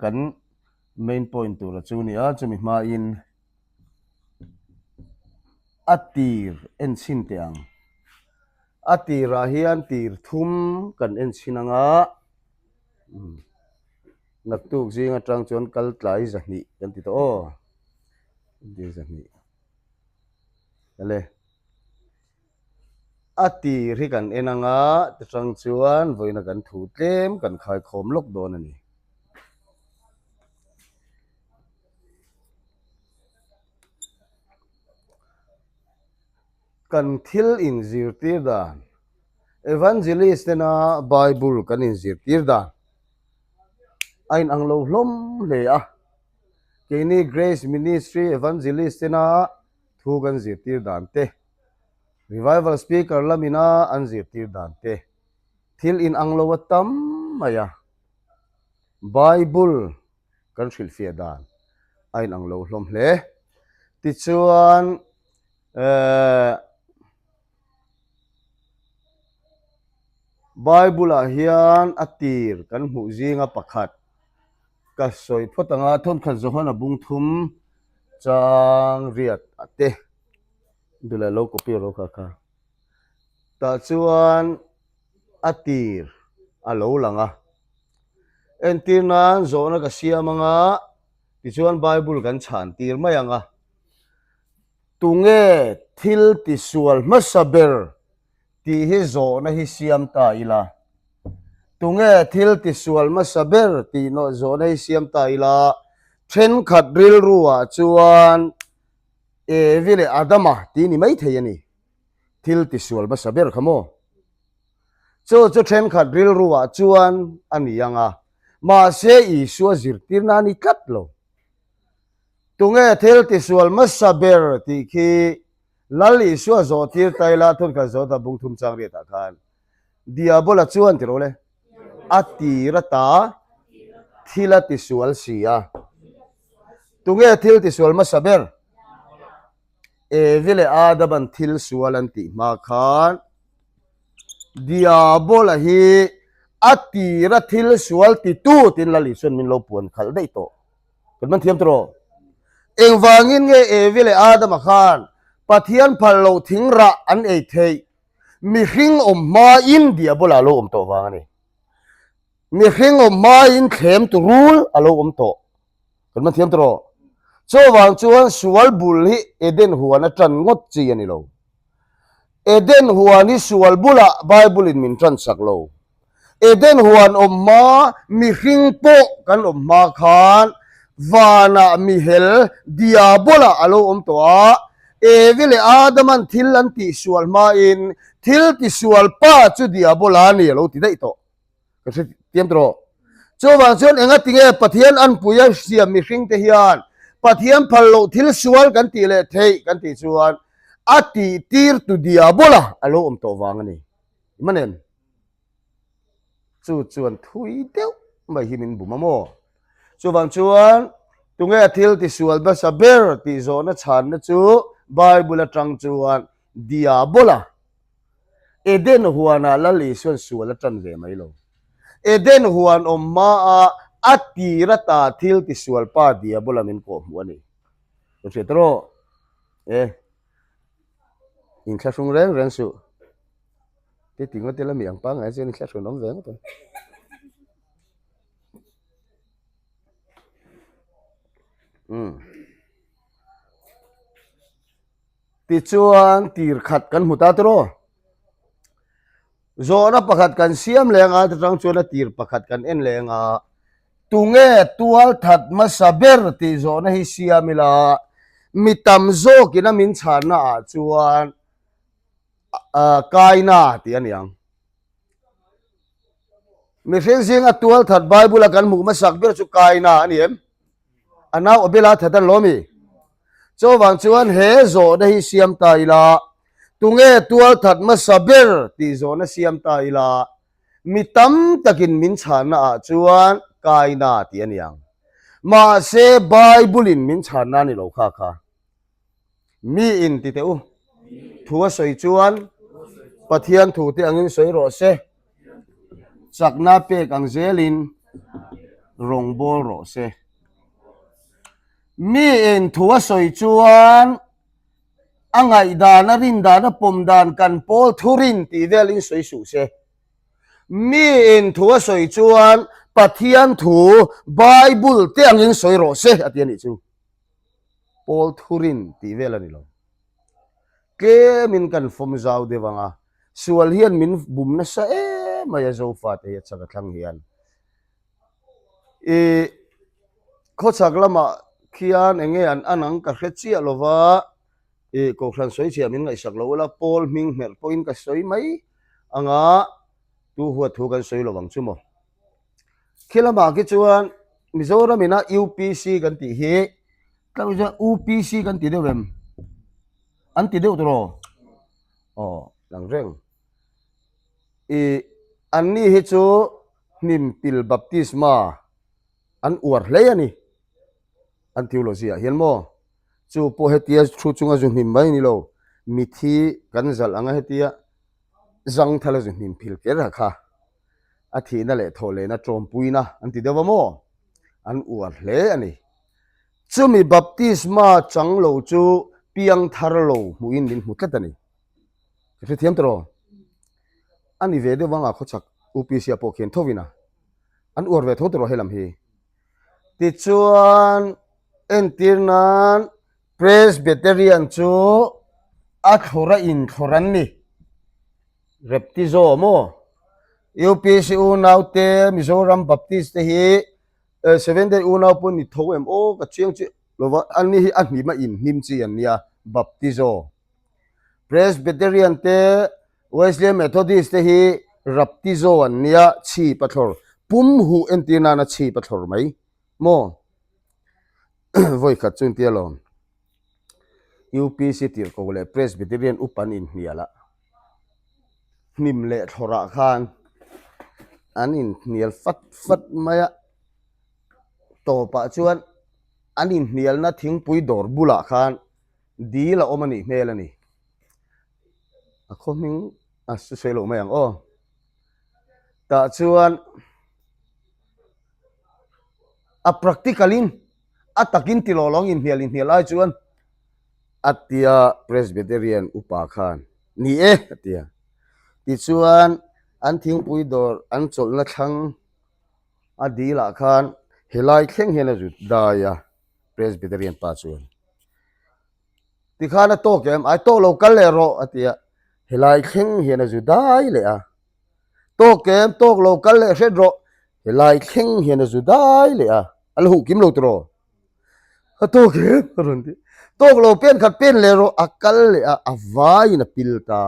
Kan main point tura chu ni a, chumi hmain a tir en chhin teh ang. A tirah hian tir thum kan en chhin ang a, naktuk zing atang chuan kal tlai zahnih kan ti tawh aw, tir zahnih ale. A tir hi kan en ang a, tichang chuan vawiina kan thu tlem kan khaikhawm lawk dawn a ni. Kan thil inzirtir dan, Evangelist tena Bible kan inzirtir dan a inang lo hlawm hle a. Keini Grace Ministry Evangelist tena thu kan zirtir dan te, Revival Speaker lamina an zirtir dan te thil inang lo a tam mai a. Bible kan hrilhfiah dan a inang lo hlawm hle. Tichuan eh Bible ah hian a tir kan hmuh zinga pakhat ka sawi phawt ang a, thawnkhat Johana bung thum chang riat a te duhlai lo copy rawh kha kha. Tah chuan a tir a lo lang a. Entir nan zawhna ka siam ang a, tichuan Bible kan chhan tir mai ang a. Tunge thil tisual hmasa ber tih hi zawhna hi siam ta ila. Tunge thil tisual hmasa ber tih nawh zawhna hi siam ta ila, thenkhat rilru ah chuan Evi leh Adama tih ni maithei a ni. Thil tisual hmasa ber kha maw? Chu chu thenkhat rilru ah chuan a ni ang a, mahse Isua zirtirna a ni tlat lo. Tunge thil tisual hmasa ber tih khi Lal Isua zawh tir ta ila thunkhat zawh ta bung thum chang riatah khan Diabola chuan ti ro le, a tir ata thil a tisual si a. Tunge thil tisual hmasa ber? Evi leh Adaman thil sual an tih hma khan Diabola hi a tira thil sual titu tiin Lal Isuan min lo puan khalh daih tawh. Kan man thiam tawh. Engvangin nge Evi leh Adama khan Pathian phal loh thing rah an ei theih? Mihring awm hmain Diabola a lo awm tawh vang a ni. Mihring awm hmain thlem tu rul a lo awm tawh. Kan man thiam tawh. Chuvang chuan sual bul hi Eden huan a tan ngawt chi a ni lo. Eden huan hi sual bulah Bible in min tan sak lo. Eden huan awm hma mihring pawh kan awm hma khan vanah mihel Diabola a lo awm tawh a, Evi leh Adaman thil an tihsual hmain thil tisual pa chu Diabola a ni a lo ti daih tawh. Ka hre tiam tawh rawh. Chuvang chuan enga tinge Pathian anpui a siam mihring te hian Pathian phal loh thil sual kan tih leh theih kan tih chuan a tih tir tu Diabola a lo awm tawh vang a ni. Ima nen chu chuan thui deuh mai hi min bum a maw? Chuvang chuan tunge thil tisual hmasa ber tih zawhna chhanna chu Bible atang chuan Diabola Eden huanah Lal Isuan sual a ṭan ve mai lo. Eden huan awm hmaah a tir ata thil tisual pa Diabola min kawh hmuh a ni. Ka hriat rawh. E, inthlahrung reng reng suh. Ti ti ngawt ila mi ang pangngai chuan inthlahrun awm ve ngawt ang. Umm. Tichuan tir khat kan hmu ta tiraw? Zawhna pakhat kan siam leng a, chutang chuan a tir pakhat kan en leng a, tunge tual that hmasa ber tih zawhna hi siam ila, mi tam zawkin a min chhanna ah chuan Kaina tih a ni ang. Mihring zinga tual that Bible a kan hmuh hmasak ber chu Kaina a ni em? A nau Abela that an lo mi? Chuvang chuan he zawhna hi siam ta ila, tunge tual that hmasa ber tih zawhna siam ta ila, mi tam takin min chhanna ah chuan Kaina tih a ni ang. Mahse Bible in min chhanna a ni lo kha kha. Mi in ti teh u, thu a sawi chuan Pathian thu te angin sawi rawh se. Chakna pek ang zelin. Rawngbawl rawh se. Mi in thu a sawi chuan a ngaihdan, a rindan, a pawm dan kan pawl thurin tih velin sawi suh se. Mi in thu a sawi chuan Pathian thu Bible te angin sawi rawh se a ti a nih chu. Pawl thurin tih vel a ni lo. Tlemin kan fawm zau deuh ang a, sual hian min bum nasa em mai a Zofate hi a chak a thlang hian. I khawchhak lamah khian eng nge an an ang ka hre chiah lo va, i kohhran sawi chhiah min ngaihsak lo ula Paul hming hmerh pawhin ka sawi mai ang a, tu huat thu kan sawi lo ang chu maw. Khi lamah khi chuan Mizoram ina UPC kan tih hi tlangah chuan UPC kan ti deuh em? An ti deuh tawh aw lang reng. I anni hi chu hnimpil baptisma an uar hle a ni. An theology ah hian maw? Chu pawh hetia thu chunga zu hnim mai ni lo, mithi kan zalh anga hetia zangthal a zu hnim phil ker ha kha a thihna leh thawh lehna tawmpuina an ti deuh a maw? An uar hle a ni. Chumi baptisma chang lo chu piangthar lo hmuhin min hmu tlat a ni. Ka hrethiam tawh rawh. A ni ve deuh anga khawchhak UPC ah pawh khian thovin a an uar ve tho tawh rawh helam hi. Tichuan entir nan Presbyterian chu a thlawr a inthlawr an ni. Reptizo maw? UPC unaute Mizoram Baptist te hi Seventh Day unau pawh ni tho em aw ka chiang chiah lova ani hi a hnim a inhnim chi an nia Baptizo. Presbyterian te, Wesleyan Methodist te hi Raptizo an nia, chhip a thlawr. Pum huh entir nana chhip a thlawr mai maw? Vawi khat chu intia lawm. UPC tirhkoh leh Presbyterian upa an inhnial a, hnim leh thlawrah khan an inhnial fat fat mai a, tawpah chuan an inhnialna thingpui dawr bulah khan Dil a awm a nih hmel a ni. A khaw hming a sawi loh mai ang aw. Tah chuan a practical in a takin ti lawh lawng inhnial inhnial ai chuan a tia Presbyterian upa khan ni e a tia. Tichuan an thingpui dawr an chawlhna thlang a dilah khan helai thleng hian a zut dai a Presbyterian pa chuan. Tikhan a tawk em? Ai tawk lo kal leh rawh a ti a, helai thleng hian a zu dai leh a. Tawk em? Tawk lo kal leh hret rawh, helai thleng hian a zu dai leh a. A la huh kim lo tiraw? A tawk em? A rawn ti. Tawk lo pen khat pen leh rawh, a kal leh a, a vaiin a pil ta.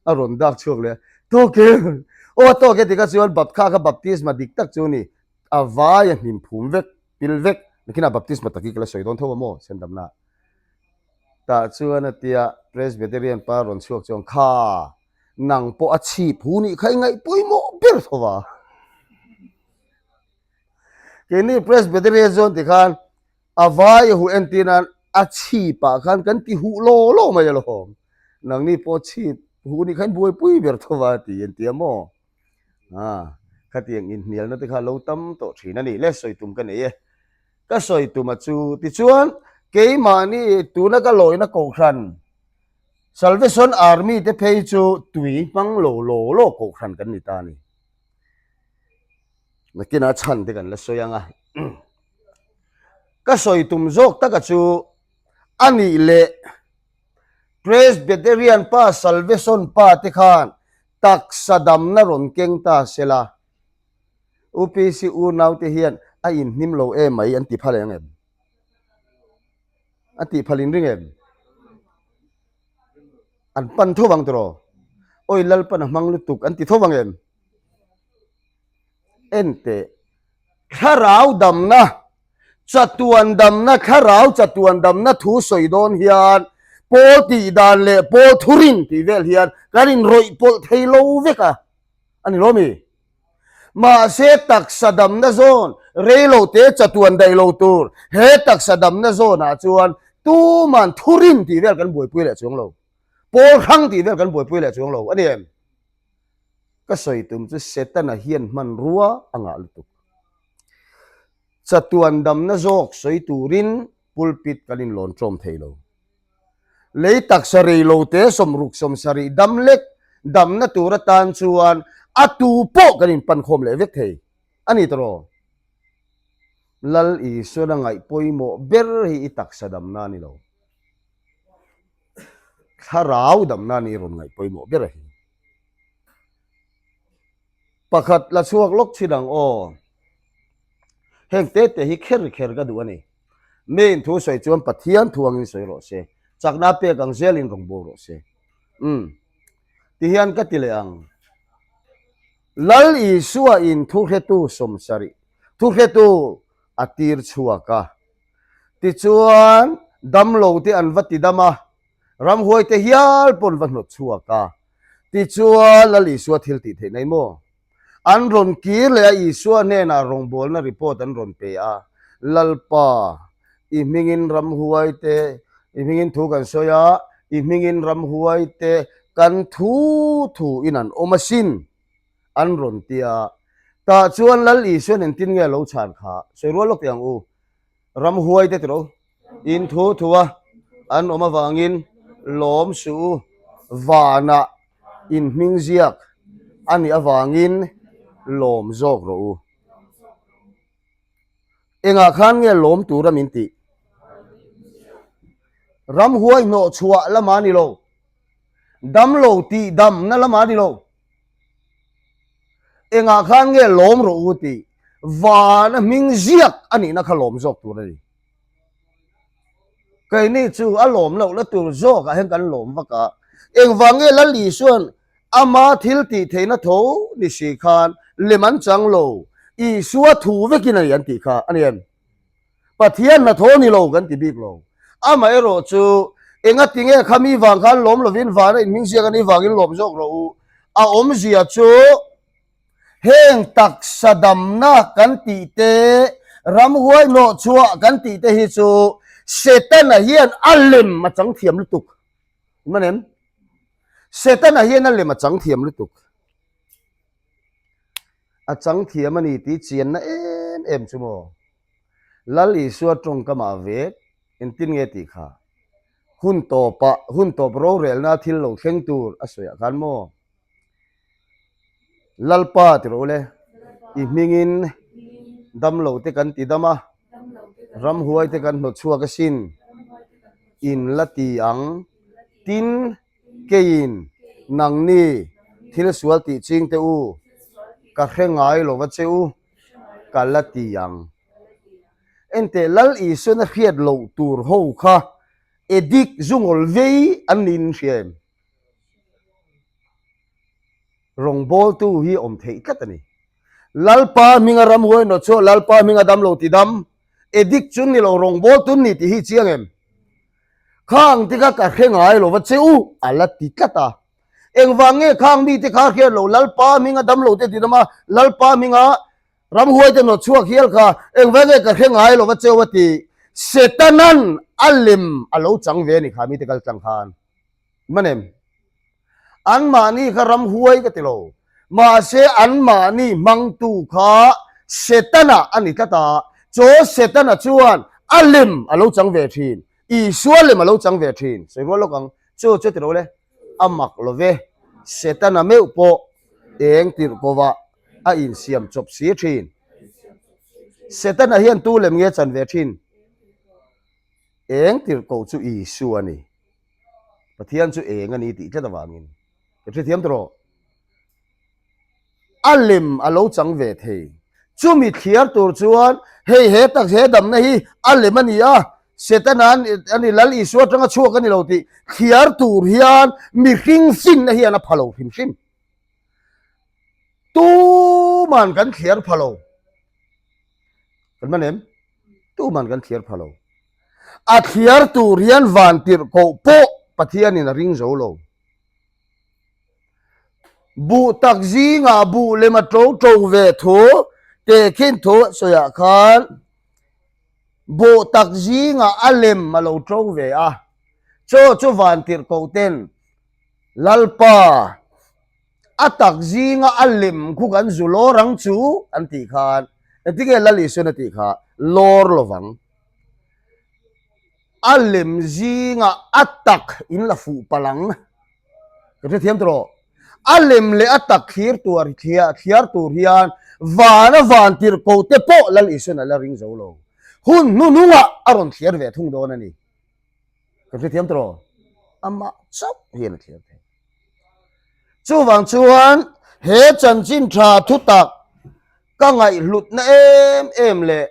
A rawn dak chhuak leh a, tawk em? Aw a tawk e tikha chuan bapkha kha baptisma dik tak chu a ni, a vai a hnim phum vek. Pil vek, nakinah baptisma tak hi ka la sawi dawn tho a maw? Sendamna tah chuan a tia Presbyterian pa rawn chhuak chuan kha nang pawh a chhip hu nih kha i ngaih pawimawh ber tho va. Keini Presbyterian chuan tikhan a vai a huh entir nan a chhipah khan kan ti huh law law mai alawm. Nangni pawh chhip hu nih kha in buaipui ber tho va ti an ti a maw? A, khatiang inhnialna te kha lo tam tawh thin a ni le, sawi tum ka nei e. Ka sawi tum a chu, tichuan keimahni tuna ka lawina kohhran Salvation Army te phei chu tui hmang lo law law kohhran kan ni ta a ni. Nakinah chhan te kan la sawi ang a. Ka sawi tum zawk taka chu a nih leh Presbyterian pa Salvation pa te khan taksa damna rawn keng ta se la, UPC unaute hian a inhnim lo em mai an ti phal eng em? A tih phal inring em? An pan tho vang tiraw? Awi Lalpan a hmang lutuk an ti tho vang em? Enteh, thlarau damna Chatuan damna, thlarau chatuan damna thu sawi dawn hian Pawl tih dan leh Pawl thurin tih vel hian kan inrawih pawlh thei lo vek a, a ni lo mi? Mahse taksa damna zawn rei lo te chatuan daih lo tur he taksa damna zawnah chuan tuman thurin tih vel kan buaipui leh chuang lo, Pawl hrang tih vel kan buaipui leh chuang lo a ni em? Ka sawi tum chu Setana hian hmanrua a ngah lutuk. Chatuan damna zawk sawi turin pulpit kan inlawn ṭawm thei lo. Lei taksa rei lo te sawmruk sawmsarih dam lek damna tur atan chuan a tu pawh kan inpankhawm leh vek thei a ni tawh. Lal Isuan a ngaih pawimawh ber hi i taksa damna a ni lo. Thlarau damna a ni rawn ngaih pawimawh ber a hi. Pakhat la chhuak lawk thin ang aw. Heng te te hi kher kher ka duh a ni. Main thu sawi chuan Pathian thu angin sawi rawh se. Chakna pek ang zelin rawn bo rawh se. Umm. Tihian ka ti leh ang. Lal Isua in thuhretu sawmsarih, thuhretu a tir chhuak a. Tichuan damlo te an va ti dam a, ramhuai te hial pawn va hnawt chhuak a. Tichuan Lal Isua thil tih theih nei maw? An rawn kir leh a, Isua hnenah rawngbawlna report an rawn pe a, Lalpa, i hmingin ramhuai te, i hmingin thu kan sawi a, i hmingin ramhuai te kan thu thu in an awm asin, an rawn ti a. Tah chuan Lal Isuan engtin nge a lo chhan kha? Sawi rual lawk teh ang u. Ramhuai te tiro in thu thu a an awm avangin lawm suh u, vanah in hming ziak a nih avangin lawm zawk rawh u. Engah khan nge lawm tura min tih? Ramhuai hnawh chhuah lamah a ni lo, damlo tih damna lamah a ni lo. Engah khan nge lawm rawh u tih vana hming ziak a nihna kha lawm zawk tur a ni. Keini chu a lawm loh la tur zawkah hian kan lawm vak a. Engvang nge Lal Isuan ama thil tih theihna tho ni si khan lem an chang lo, Isua thu vekin a ni an tih kha a ni em? Pathian hnathawh ni lo kan ti bik lo. Amaherawh chu engati nge khami vang khan lawm lovin vana inhming ziak anih vangin lawm zawk rawh u. A awmzia chu heng taksa damna kan tih te, ramhuai hnawh chhuah kan tih te hi chu Setana hian a lem a chang thiam lutuk. Hman em? Setana hian a lem a chang thiam lutuk. A chang thiam a ni tih chianna em em chu maw? Lal Isua tawngkamah vek engtin nge tih kha? Hun tawpah, hun tawp rorelna thil lo thleng tur a sawiah khan maw? Lalpa ti rawh ule, i hmingin damlo te kan ti dam a, ramhuai te kan hnawt chhuak asin, in la ti ang, tin, Keiin, Nangni, thil sual tih ching teh u, ka hre ngai lo va che u, ka la ti ang. Enteh, Lal Isuan a hriat loh tur ho kha edik zungawl vei an niin hria em? Rawngbawltu hi awm theih tlat a ni. Lalpa hminga ramhuai nawt chu Lalpa hminga damlo ti dam, edik chu ni lo rawngbawltu ni tih hi chiang em? Khang te kha ka hre ngai lo va che u, a la ti tlat a. Engvang nge khang mite kha hriat lo Lalpa hminga damlo te ti dam a, Lalpa hminga ramhuai te nawt chhuak hial kha engvang nge ka hre ngai lo va che u a ti. Setanan a lem a lo chang ve a ni kha mite kal tlang khan. Man em? Anmahni kha ramhuai ka ti lo. Mahse anmahni hmangtu kha Setana a ni tlat a, chaw Setana chuan a lem a lo chang ve thin, Isua lem a lo chang ve thin. Sawi rual lawk ang, chu chu ti lo le, a mak lo ve, Setana meuh pawh eng tirh kovah a insiam chawp si thin. Setana hian tu lem nge chan ve thin? Eng tirh ko chu Isua a ni. Pathian chu eng a ni tih tlat avangin ka hrethiam ta rawh. A lem a lo chang ve thei. Chumi thliar tur chuan hei he tak he damna hi a lem a ni a, Setana a ni Lal Isua atanga chhuak a ni lo tih thliar tur hian mihring finna hian a pha lo hrim hrim. Tuman kan thliar pha lo. Kan man em? Tuman kan thliar pha lo. A thliar tur hian van tirh koh pawh Pathianin a ring zo lo. Buh tak zingah buh lem a to to ve thu tehkhin thu sawiah khan buh tak zingah a lem a lo to ve a. Chaw chu van tirh koh ten Lalpa a tak zinga a lem khu kan zu lawr ang chu an tih khan. Engtinge Lal Isuan a tih kha? Lawr lovang. A lem zingah a tak in la fuh palh ang. Ka hrethiam tawh rawh. A lem leh a tak thlir tur thliar tur hian vana van tirhkoh te pawh Lal Isuan a la ring zo lo. Hun hnuhnungah a rawn thliar ve thung dawn a ni. Ka hrethiam tawh rawh. Amah chauh hian a thliar thei. Chuvang chuan he chanchin tha thutak ka ngaihhlutna em em leh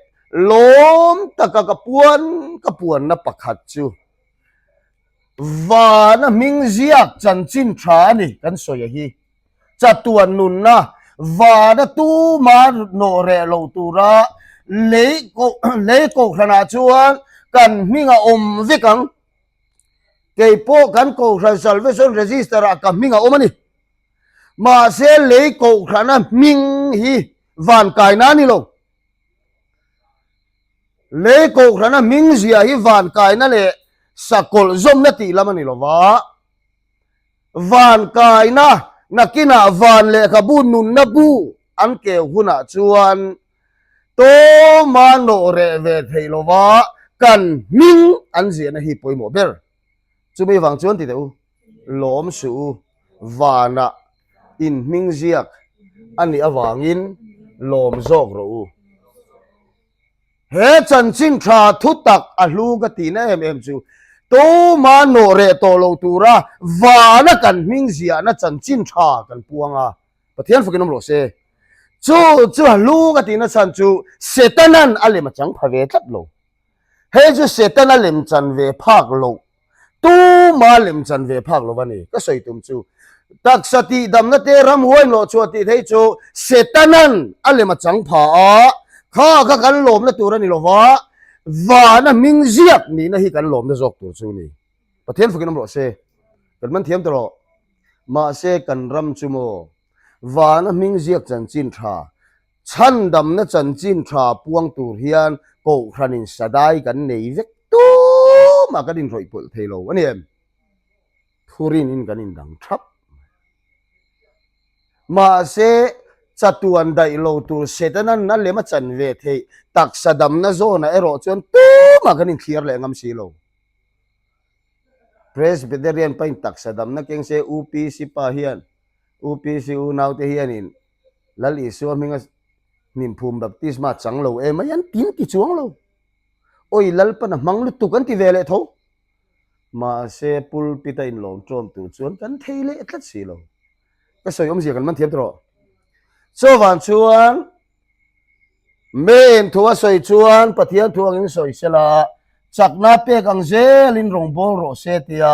lawm taka ka puan ka puanna pakhat chu Vana hming ziak chanchin tha a ni kan sawi a hi. Chatuan nunna vana tuma nawh reh lo tura lei lei kohhranah chuan kan hming a awm vek ang. Kei pawh kan kohhran Salvation Register ah ka hming a awm a ni. Mahse lei kohhrana hming hi van kaina a ni lo. Lei kohhrana hming zia hi van kaina leh sakawlh zawmna tih lam a ni lo va. Van kaina nakinah van lehkhabu nunna bu an keu hunah chuan tawma nawh reh ve thei lo va kan hming an ziahna hi pawimawh ber. Chumi vang chuan ti teh u, lawm suh u, vanah in hming ziak a nih avangin lawm zawk rawh u. He chanchin tha thu tak a hlu ka tihna em em chu tuma nawh reh tawh lo tura vana kan hming ziahna chanchin tha kan puang a, Pathian fakin awm rawh se. Chu chu a hlu ka tihna chhan chu Setanan a lem a chang pha ve tlat lo. Hei chu Setana lem chan ve phak loh Tuma lem chan ve phak lo a ni. Ka sawi tum chu taksa tih damna te ramhuai hnawh chhuah tih thei chu Setanan a lem a chang pha a, kha kha kan lawmna tur a ni lo va, vana hming ziak nihna hi kan lawmna zawk tur chu ni. Pathian fakin awm rawh se. Kan man thiam ta rawh. Mahse kan ram chu maw vana hming ziak chanchin tha Chhandamna chanchin tha puang tur hian Kohhranin sadai kan nei vek tumah kan inrawih pawlh thei lo a ni em? Thurinin kan indang thap mai. Mahse, chatuan daih lo tur Setanan a lem a chan ve theih taksa damna zawnah erawh chuan tumah kan inthliar leh ngam si lo. Presbyterian pain taksa damna keng se UPC pa hian UPC unaute hianin Lal Isua hminga hnimphum baptisma chang lo em mai an tin ti chuang lo. Awi Lalpan a hmang lutuk an ti ve leh tho. Mahse pulpit a inlawm ṭawm tur chuan kan thei leh tlat si lo. Ka sawi awmzia kan man thiam tawh. Chuvang chuan Main thu a sawi chuan Pathian thu angin sawi sela chakna pek ang zelin rawn bawl rawh se tia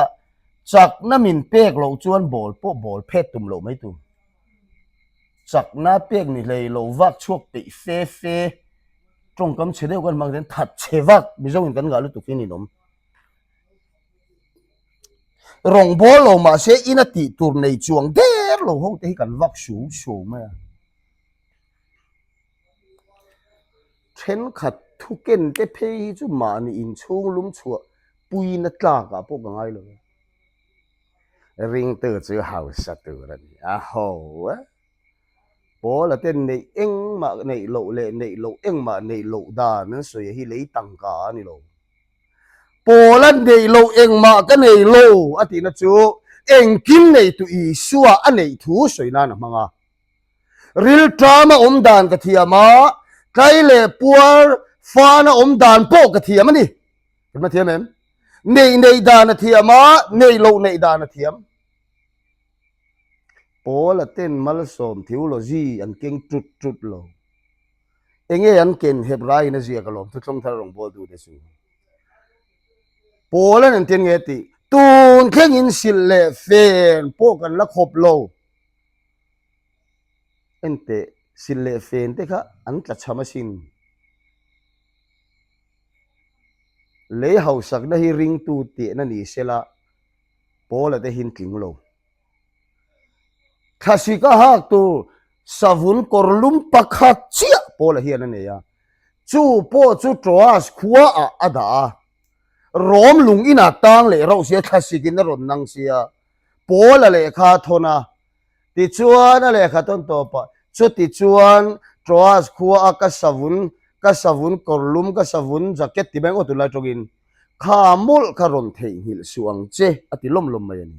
chakna min pek loh chuan bawl pawh bawl phet tum loh mai tur. Chakna pek ni hlei lo vak chhuak peih fe fe tawngkam chhe deuh kan hmang hian that chhe vak Mizo in kan ngah lutuk hi ninawm. Rawngbâwl lo mahse ina tih tur nei chuang der lo ho te hi kan vak su su mai a. Thenkhat thu ken te phei hi chu mahni inchhung lum chhuah puina tlakah pawh ka ngai lo e. Ringtu chu hausa tur a ni a, ho e. Paula ten neih engmah neih loh leh neih loh engmah neih loh dan an sawi hi lei tangka a ni lo. Paula neih loh engmah ka nei lo a tihna chu engkim neitu Isua a neih thu sawi nan a hmang a. Rilṭama awm dan ka thiam a, tlai leh puar fana awm dan pawh ka thiam a ni. Kan hma thiam em? Neih neih dan a thiam a, neih loh neih dan a thiam. Paula ten malsawm theology an keng ṭut ṭut lo. Enge an ken Hebraiin a ziak alawm thuthlawng thar rawngbawltu te chu. Paula'n engtin nge tih? Tun thlengin silh leh fen pawh kan la khawp lo. Enteh, silh leh fen te kha an tla chham asin. Lei hausakna hi ringtu tehna ni sela Paula te hin tling lo. Thlasik a hak tur savun kawr lum pakhat chiah Paula hian a nei a, chu pawh chu Troas khuaah a dah a. Rom lung inah tang leh rauh sia thlasik in a rawn nang sia Paula lehkha a thawn a, tichuan a lehkha tawn tawpah chutichuan. Troas khua a ka savun, ka savun kawrlum, ka savun jacket ti mai ang aw tunlai tawngin kha mawlh kha rawn theihnghilh suh ang che a ti lawm lawm mai a ni.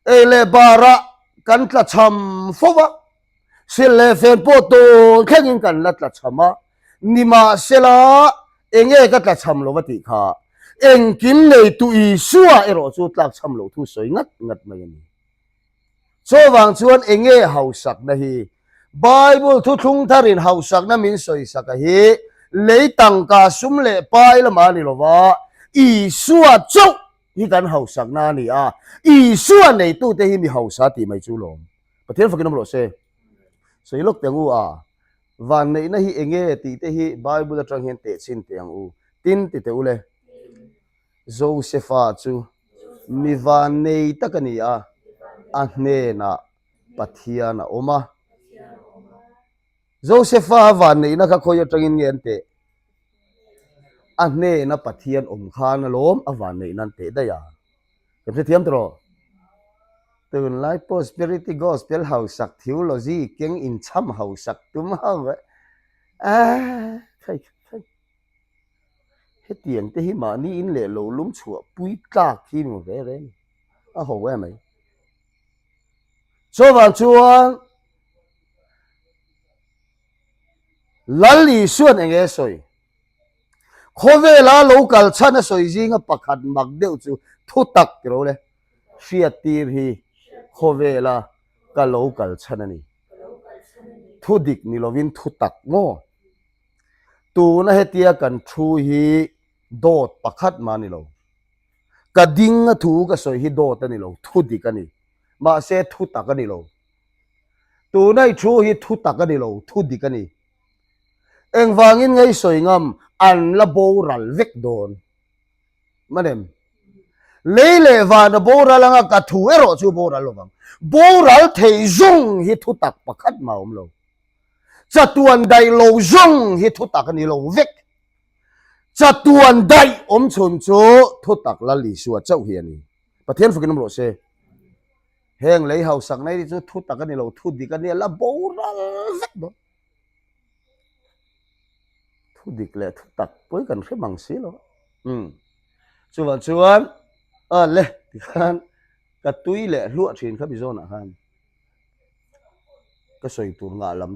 Ei leh barah kan tla cham fo va, sil leh fen pawh tawn thlengin kan la tla cham a, nimahsela enge ka tla cham lo va tih kha engkim neitu Isua erawh chu tlak cham loh thu sawi ngat ngat mai a ni. Chuvang chuan enge hausakna hi? Bible thuthlung tharin hausakna min sawisaka hi lei tangka sum leh pai lamah a ni lova, Isua chauh hi kan hausakna a ni a, Isua neitute hi mi hausa tih mai chu lawm. Pathian fakin awm rawh se. Sawi lawk teh ang u a, vanneihna hi enge tih te hi Bible atang hian tehchhin teh ang u. Tin ti teh u le. Josefa chu mi vannei tak a ni a, a hnenah Pathian a awm a. Josefa vanneihna kha khawi atangin nge an teh? A hnena Pathian awm khan alawm a vanneihna an teh daih a. Kan hrethiam tawh rawh. Tunlai prosperity gospel hausak theology keng inchham hausak tum ho eh thei thei. Hetiang te hi mahni in leh lo lum chhuah pui tlak hi ni ve reng a ho em mai. Chuvang chuan Lal Isuan eng nge sawi? Khawvela lo kal chhan a sawi zinga pakhat mak deuh chu thu tak ti ro le, hriattir hi khawvela ka lo kal chhan a ni. Thu dik ni lovin thu tak maw? Tuna hetia kan thu hi dawt pakhat mah a ni lo. Ka ding a thu ka sawi hi dawt a ni lo, thu dik a ni. Mahse thu tak a ni lo. Tuna i thu hi thu tak a ni lo, thu dik a ni. Engvangin ngei sawi ngam an la boral vek dawn. Manem. Lei leh van a boral anga ka thu erawh chu boral lo vang. Boral thei zawng hi thu tak pakhat mah a awm lo. Chatuan daih lo zawng hi thutak a ni lo vek. Chatuan daih awm chhun chu thutak Lal Isua chauh hi a ni. Pathian fakin awm rawh se. Heng lei hausak nei hi chu thutak a ni lo, thu dik a nia la boral vek dawn. Thu dik leh thutak pawi kan hre mang si lo. Um. Chuvang chuan a le tikhan ka tui leh hluah thin kha mi zawnah khan. Ka sawi tur ngah lam.